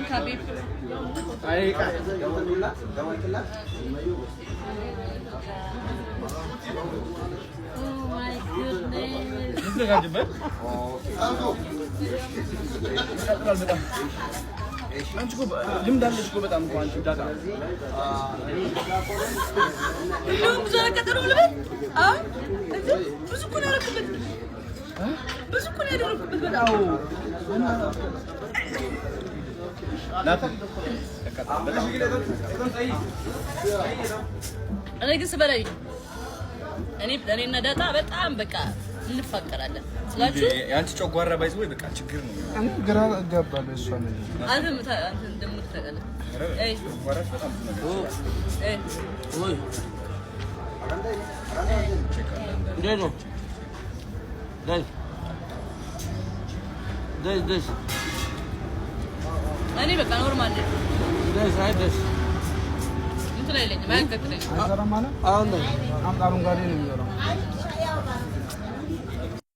ካቤብ። Oh my goodness. ተዘጋጅበት። ይቀጥላል በጣም። አንቺ እኮ ልምድ አለሽ እኮ በጣም እኮ አንቺ ዳታ። እንደውም ብዙ አላቃጠለውም ልበል። አዎ፣ ብዙ እኮ ነው ያደረኩበት። ብዙ እኮ ነው ያደረኩበት በጣም። ናት ያቃጥላል በጣም። እኔ ግን ስበላይ እኔና ዳጣ በጣም በቃ እንፋቀራለን ስላችሁ። የአንቺ ጨጓራ ባይዝ ወይ በቃ ችግር ነው። እኔ ግራ እጋባለሁ። እሷ ነው። አንተ እንደምት ታውቃለህ። አይ። ጨጓራሽ በጣም ብዙ ነገር ይችላል። አይ። ወይ። Check አለ አንዳንዴ። እንዴት ነው? ደስ ደስ ደስ። እኔ በቃ normal ነኝ። ደስ አይ ደስ። እንትን አይለኝም፣ አያቃጥለኝም። አይሰራም አለ። አሁን ደስ። አምጣ፣ አረንጓዴ ነው የሚበላው።